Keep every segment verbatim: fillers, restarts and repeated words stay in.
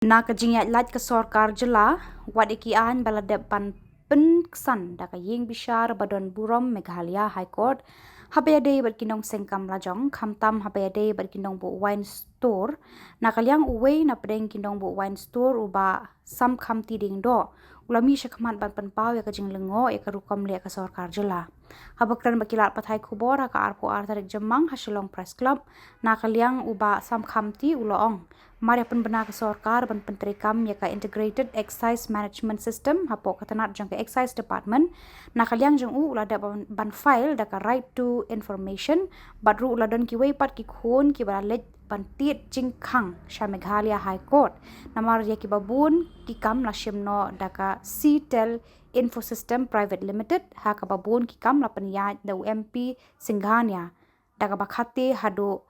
Na ka jingïaid lait ka sorkar jylla, wat ïa ki aiñ ba la dep ban pynksan da ka ïing bishar ba don burom Meghalaya High Court, haba ïadei bad ki nongsengkam lajong, khamtam haba ïadei bad ki nongbuh wine store. Na ka liang uwei na pdeng ki nongbuh wine store, u Bah Samkhamti Diengdoh, u la mih shakhmat ban pynpaw ïa ka jinglyngngoh ïa ka rukom leh ka sorkar jylla. Haba kren bad ki lad pathai khubor ha ka arphew ar tarik Jymmang ha Shillong Press Club, na ka liang u Bah Samkhamti u la ong, mar ïa pynbna ka sorkar ban pyntreikam ïa ka Integrated Excise Management System hapoh ka tnat jong ka Excise Department, na ka liang jong u, u la dep ban, ban file da ka Right to Information, bad ruh la don kiwei pat ki khun kiba la leit ban tied jingkhang sha Meghalaya High Court namar ïa kiba bun ki kam la shim noh da ka Cetel Infosystem Private Limited, ha kaba bun ki kam la pynïaid da u M P Singhania, da kaba khate haduh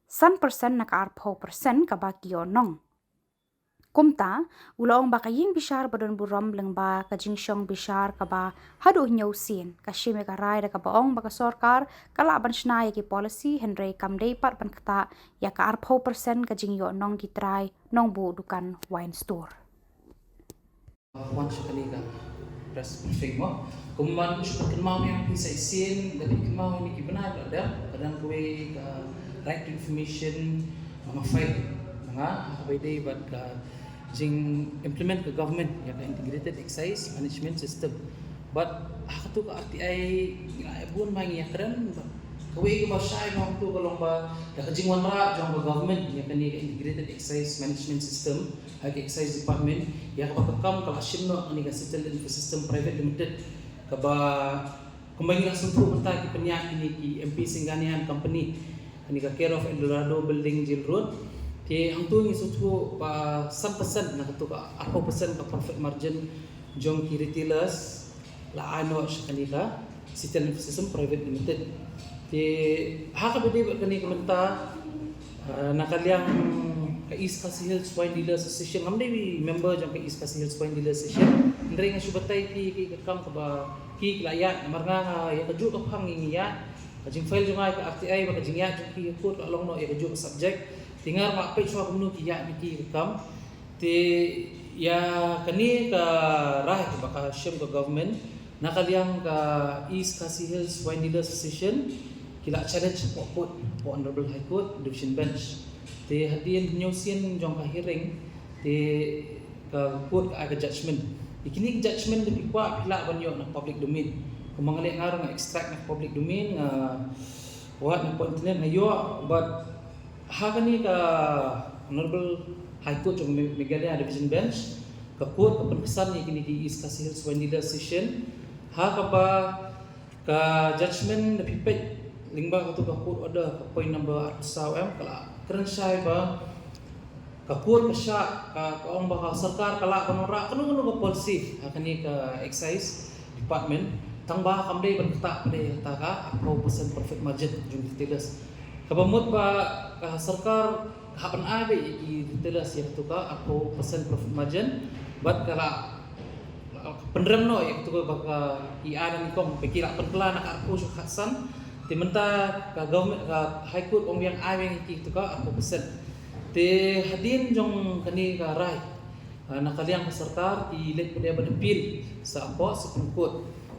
san percent na ka arphew percent kaba ki ïoh nong. Kumta, u la ong ba ka ïing bishar ba don burom lyngba ka jingshong bishar kaba haduh hynñiew sien, ka shim ïa ka rai da kaba ong ba ka sorkar ka lah ban shna ïa ki policy, hynrei kam dei pat ban ktah ïa ka arphew percent ka jingïoh nong ki trai nongbuh dukan wine store. Wan sha kane ka press briefing mo. Kumban shu kynmaw ïa phi sa shisien, da phi kynmaw ïa ki bnai ba la dep, ka dang kawei ka Right to Information, ma nga file, ma nga, ha kaba ïadei bad ka jing implement ka government ïa ka Integrated Excise Management System. Bad ha katu ka R T I ngi la ïa bun ba ngi ïa kren, bad kawei kaba shai ba hangtu ka long ba da ka jingwanrah jong ka government ïa kane ka Integrated Excise Management System ha ka Excise Department, ïa kaba ka kam ka la shim noh kane ka Cetel Infosystem Private Limited, kaba kumba ngi la sngewthuh mynta ki pynïaid kine ki M P Singhania and Company, kane ka care of Eldorado Building, Jail Road. Te hangtu ngi sngewthuh ba san percent na katu ka arphew percent ka profit margin jong ki retailers la ai noh sha kane ka Cetel Infosystem Private Limited. Te ha kaba ïadei bad kane ka bynta, ah, na ka liang ka East Khasi Hills Wine Dealers Association, ngam dei member jong ka East Khasi Hills Wine Dealers Association, hynrei nga shu batai ïa phi ka kam kaba ki la ïaid, namar nga, nga ïa kajuh ka phang ngi ïaid, ka jingfile jong nga ïa ka R T I bad ka jingïaid jong ki ha court ka long noh ïa kajuh ka subject. Te nga ruh nga peit shuwa kumno ki ïaid na ki ka kam. Te ïa kane ka rai ba ka shim ka government, na ka liang ka East Khasi Hills Wine Dealers Association ki la challenge hapoh court, hapoh Honorable High Court Division Bench. Te hadien hynñiew sien jong ka hearing, te ka court ka ai ka judgment. Ïa kine ki judgment da phi kwah phi lah ban ïoh na public domain. Kumba nga leh nga ruh nga extract na public domain, nga wad na internet nga ïoh, bad ha kane ka Honorable High Court jong Me-, Meghalaya Division Bench, ka court ka pynksan ïa kine ki East Khasi Hills Wine Dealers Association, ha kaba ka judgment da phi peit lyngba katu ka court order ka point number arphew saw em, ka la kren shai ba ka court ka shah, ka, ka ong ba ka sorkar ka lah ban wanrah kano kano ka policy ha kane ka excise department, tang ba kam dei ban ktah pat ïa kata ka arphew percent profit margin jong retailers. Kaba mut ba ka sorkar ka hap ban ai beit ïa ki retailers ïa katu ka arphew percent profit margin, bad ka la pynrem noh ïa katu ka ba ka ki ai na nyngkong, ba ki la pynkylla na ka arphew sha ka khatsan. Te mynta ka government, ka High Court ong biang ai biang ïa ki katu ka arphew percent. Te hadien jong kane ka rai, ah, na ka liang ka sorkar ki leit pat ban appeal sa hapoh Supreme Court.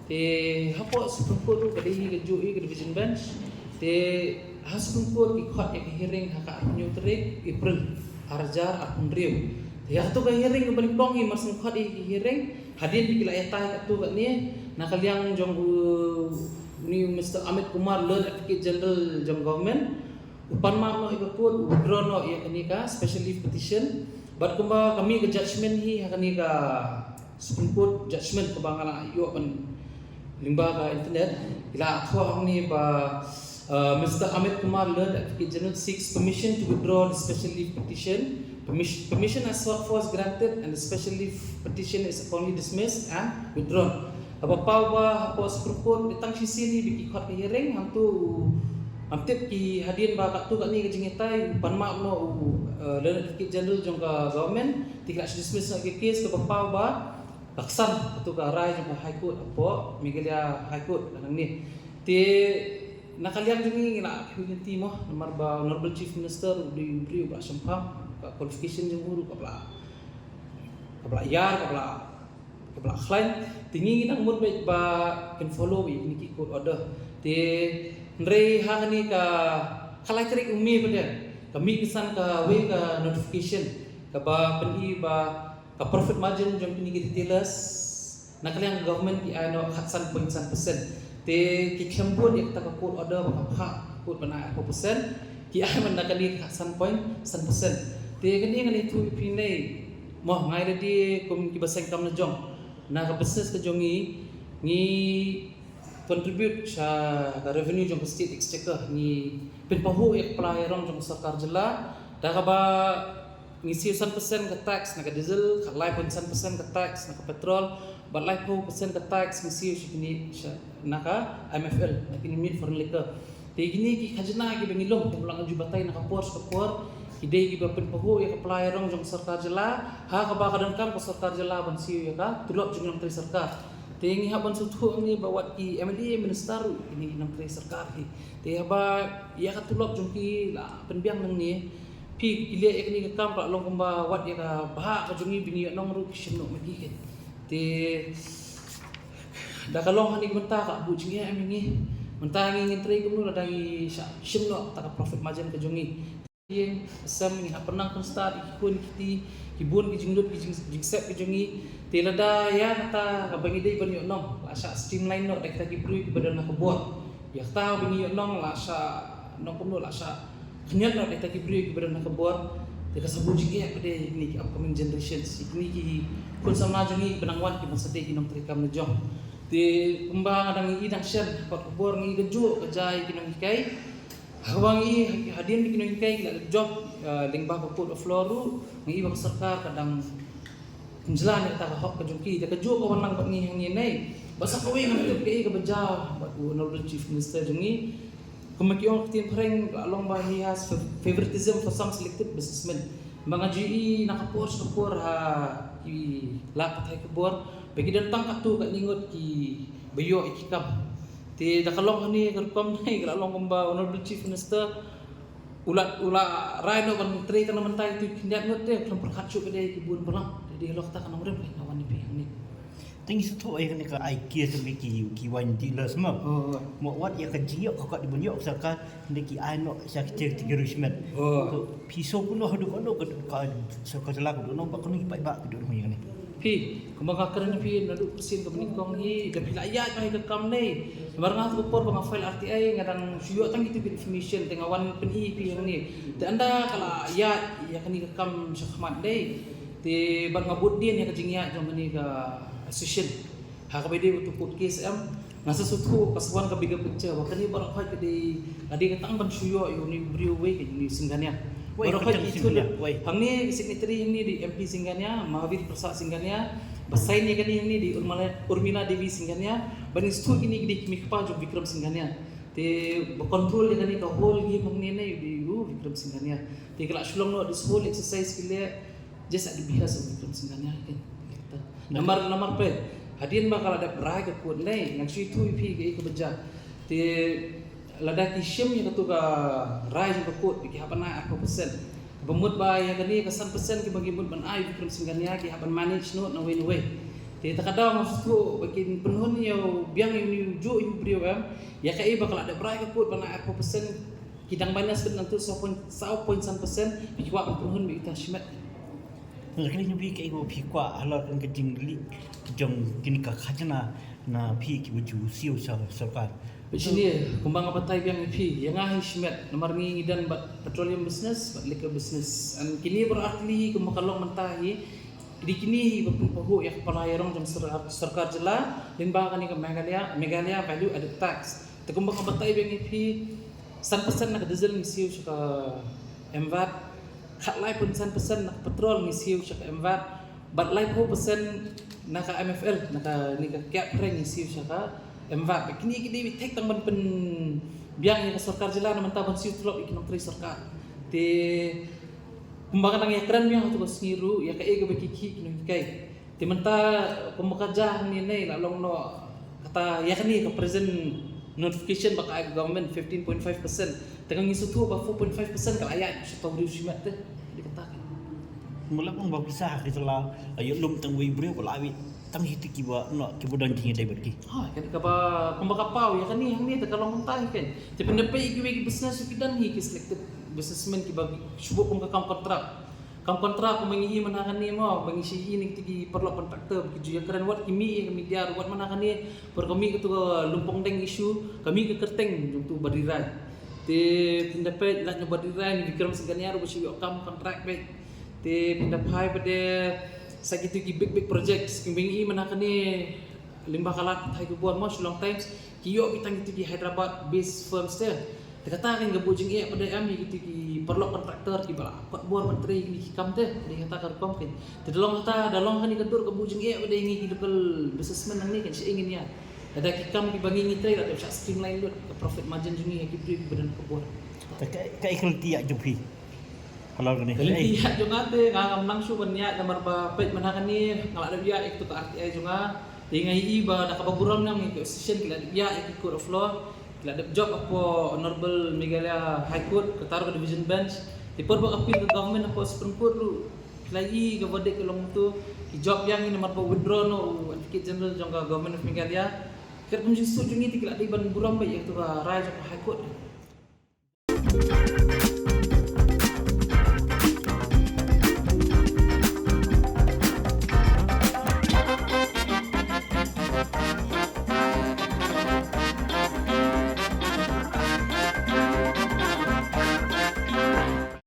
Te hapoh Supreme Court ruh ka dei hi kajuh hi ka Division Bench. Te ha Supreme Court ki khot ïa ka hearing ha ka arphew hynñiew tarik April ar hajar arphew hynriew. Te ha katu ka hearing kaba nyngkong hi mar shu khot ïa ka hearing, hadien ba ki la ïatai katto katne, na ka liang jong u, une u Mister Amit Kumar, Learned Advocate General jong government, u pan map noh ïa ka court, u withdraw noh ïa kane ka special leave petition. Bad kumba ka mih ka judgment hi ha kane ka Supreme Court judgment kaba nga la ïoh ban lyngba ka internet, ki la thoh hangne ba, uh, Mister Amit Kumar, Learned Advocate General, seeks permission to withdraw the special leave petition. Permission, permission as sought for is granted and the special leave petition is accordingly dismissed and withdrawn. Haba paw ba hapoh Supreme Court dei tang shisien hi ba ki khot ka hearing, hangtu ngam tip ki hadien ba katto katne ka jingïatai, pan map noh u, uh, Learned Advocate General jong ka government, te ki la dismiss noh ka case, kaba paw ba ka ksan katu ka rai jong ka High Court hapoh Meghalaya High Court ka nangne. Te na ka liang jong ngi ngi la kyrpad mo, namar ba Honorable Chief Minister u dei u briew ba shemphang, ka qualification jong u ruh kaba la Ka ba la ïar, ka ba la, ka ba la khlaiñ. Te ngi ngi nang mut beit ba kin follow ïa kine ki court order. Te hynrei ha kane ka, ka lai tarik u May pat ka mih kynsan kawei ka notification kaba pyni ba ka profit margin jong kine ki retailers na ka liang ka government ki ai noh khatsan point san percent. Te ki khlem bud ïa kata ka court order ba ka phah court ban ai arphew percent, ki ai man na kane khatsan point san percent. Te kane ngan ïathuh ïa phi ne, mo, nga lade kum kiba seng kam la jong, na ka business ka jong ngi, ngi contribute sha ka revenue jong ka state exchequer, ngi pynpahuh ïa ka pla ïa rong jong ka sorkar jylla da kaba ngi siew san percent ka tax na ka diesel, khatlai point san percent ka tax na ka petrol, bad laiphew percent ka tax ngi siew sha kine, sha, na ka M F L, na kine meat foreign liquor. Te kine ki khajna kiba ngi long kumba la nga ju batai na ka por sha ka por, ki dei kiba pynpahuh ïa ka pla ïa rong jong ka sorkar jylla, ha kaba ka donkam ka sorkar jylla ban siew ïa ka tulop jong ki nongtrei sorkar. Te ngi hap ban sngewthuh hangne ba wat ki M L A, minister ruh kine ki nongtrei sorkar hi. Te haba ïa ka tulop jong ki la pynbiang nangne, phi ki leh ïa kane ka kam ka la long kumba wat ïa ka bhah ka jong ngi ba ngi ïoh nong ruh ki shim noh ma ki. Te da ka long hangne ka bynta ka buh jingeh em ïa ngi. Mynta ngi ngin trei kumno lada ngi shah shim noh kata ka profit margin ka jong ngi. Ïing sem ngi hap pynang pynstad ïa ki khun ki kti, ki bun ki jinglut ki jing, jingsep ki jong ngi. Te lada ïa kata kaba ngi dei ban ïoh nong la shah streamline noh da kita ki briew kiba don ha ka bor, ïa kata ba ngi ïoh nong la shah nong kumno, la shah khynñiot noh da kita ki briew kiba don ha ka bor. Te ka sa buh jingeh pat ïa kine ki upcoming generations, ïa kine ki khun samla jong ngi kiba nang wan kiban sa dei ki nongtrei kam la jong. Te kumba nga dang ïohi dang shen, kot ka bor ngi kajuh ka jia ïa ki nonghikai. Haba ngi, hadien ba ki nonghikai ki la dep jop, eh, lyngba ka court of law ruh, ngi i ba ka sorkar ka dang pynjlan ïa kata ka hok ka jong ki, te kajuh ka wan lang bad ngi hangne. Bad sa kawei ngan tip kaei kaba jia bad u Honorable Chief Minister jong ngi. Kumba ki ong ha ka ktien phareng ka la long ba he has fa-, favoritism for some selected businessmen. Ba nga ju i na ka por sha ka por ha ki lad pathai khubor ba ki don tang katto katne ngut kiba ïoh ïa ki kam. Te da ka long hangne ka rukom ne ka la long kumba Honorable Chief Minister u la, u la rai noh ban trei tang na mynta ïa kitu ki khyndiat ngut, te khlem pyrkhat shuh pat ïa ki bun balang. Te dei halor kata ka nongrim ka wan ïa phi hangne. Te ngi sngewthuh ïa kane ka ai case jong ki, ki wine dealers mo. Oh, oh. Mo, wat ïa ka jingïoh ka kot dei ban ïoh ka sorkar, hynrei ki ai noh sha ki charity, ki roi shimet. Oh. To phi sngew kumno haduh katno ka, ka sorkar jylla ka duh nong bad kano ki paidbah ki duh nong ïa kane? Phi, kumba nga kren ïa phi naduh ka sien kaba nyngkong hi, da phi la ïaid noh ïa ka kam ne. Namar nga ha ka por ba nga file R T I nga dang shu ïoh tang kitu ki information, te nga wan pyni ïa phi hangne. Te ynda ka la ïaid ïa kane ka kam shakhmat ne, te bad nga bud dien ïa ka jingïaid jong kane ka association. Ha kaba ïadei bad utu u court case em, nga sa sngewthuh ka sa wan ka bigger picture ba kane baroh khoit ka dei, ka dei ka tang ban shu ïoh ïa une u briew uwei, ka une u Singhania. Wei, baroh khoit ka dei Singhania, wei. Hangne ka signatory hangne dei M P Singhania, Mahavir Prasad Singhania, ba sign ïa kane hangne dei Urmila, Urmila Devi Singhania, ba ngi sngewthuh kine ki dei ki mei ki pa jong Vikram Singhania. Te ba control ïa kane ka whole game hangne ne dei u Vikram Singhania. Te ka la shu long noh this whole exercise ki leh just at the behest of Vikram Singhania, kan. Namar, namar phi, hadien ba ka la dep rai ka court ne, ngan shu ïathuh ïa phi kaei kaba jia. Te lada ki shim ïa katu ka rai jong ka court ba ki hap ban ai arphew percent, kaba mut ba ïa kane ka san percent kiba ki mut ban ai Vikram Singhania ki hap ban manage noh na wei na wei. Te ta ka daw nga sngewthuh ba kin pynhun ïa u, biang ïa une ujuh ïa u briew em, ïa kaei ba ka la dep rai ka court ban ai arphew percent, ki dang minus beit nangtu saw point, saw point san percent, ba ki kwah ban pynhun beit uta shimet. Nga kylli ïa phi kaei kaba phi kwah halor kane ka jingleh jong kine ka khajna na phi kiba ju siew sha sorkar. Bad shane, kumba nga batai biang ïa phi, ïa nga hi shimet, namar ngi ngi don bad petroleum business bad liquor business. And kine baroh artylli hi kumba ka long mynta hi, ki dei kine hi ba pynpahuh ïa ka pla ïa rong jong sor-, sorkar jylla lyngba kane ka Meghalaya, Meghalaya Value Added Tax. Te kumba nga batai biang ïa phi, san percent na ka diesel ngi siew sha ka M VAT, khatlai point san percent na ka petrol ngi siew sha ka M VAT, bad laiphew percent na ka M F L, na kane ka kiad pyrthei ngi siew sha ka M VAT. Bad kine ki dei ba thik tang ban pynbiang ïa ka sorkar jylla na bynta ban siew tulop ïa ki nongtrei sorkar. Te kumba nga dang ïakren biang ha katu ka sngi ruh, ïa kaei kaba ki khih ki nonghikai. Te mynta kumba ka jia hangne ne la long noh kata, ïa kane ka present notification ba ka ai ka government fifteen point five percent. Te ka ngi sngewthuh ba four point five percent ka la ïaid sha uta u briew shimet te. Dei kata ka. Mula pun ba pisa ha ki jylla, ïa lum tang wei briew ba la wei tang hi ti kiba no kiba don jingïadei bad ki. Ha, kan kaba kumba ka paw ïa kane hangne te ka long kumta hi kan. Te pyndape kiwei ki business ki don hi ki selected businessmen kiba shu buh kum ka kam contract. Kam contract kumba ngi i mynta kane mo ba ngi shi i ning ti ki paralok contractor ki ju ïa kren wat ki mih ïa ka media wat mynta kane. Por ka mih ka tu ka Lumpong Deng issue ka mih ka kyrteng jong tu Bad Ri Rai. Te pyndape lait na Bad Ri Rai ni Vikram Singania ruh ba shu ïoh kam contract bad Te pynda phai pat de sa kitu ki big big projects ki bing i mynta kane lyngba ka lad Thai Khubor mo Shillong Times ki ïoh ki tang kitu ki Hyderabad based firms te. Te kata kan ka buh jingeh pat de em ïa kitu ki paralok contractor kiba la kot bor ban trei kine ki kam te. Te kata ka rukom kan. Te da long kata da long kane ka dur ka buh jingeh pat de ïa ngi ki local businessmen nangne kan sha ïa ngin ïa. Lada ki kam kiba ngi ngi trei la dep shah streamline lut ka profit margin jong ngi ha ki briew kiba don ka bor. Te ka ka ikhel ki ïa jong phi. Halor kane. Ka lynti ïa jong nga te nga ngam nang shu ban ïa namar ba peit mynta kane nga la dep ïa ïa katu ka R T I jong nga. Te nga ïohi ba da kaba burom nang ïa ka association ki la dep ïa ïa ki court of law. Ki la dep jop hapoh Honorable Meghalaya High Court kata ruh ka Division Bench. Te por ba ka appeal ka government hapoh Supreme Court ruh ki la ïohi ka verdict ka long tu ki jop ïa ngi namar ba withdraw noh u Advocate General jong ka Government of Meghalaya. Kat kum jingsuk jong ngi te ki la dei ban burom beit ïa katu ka rai jong ka High Court.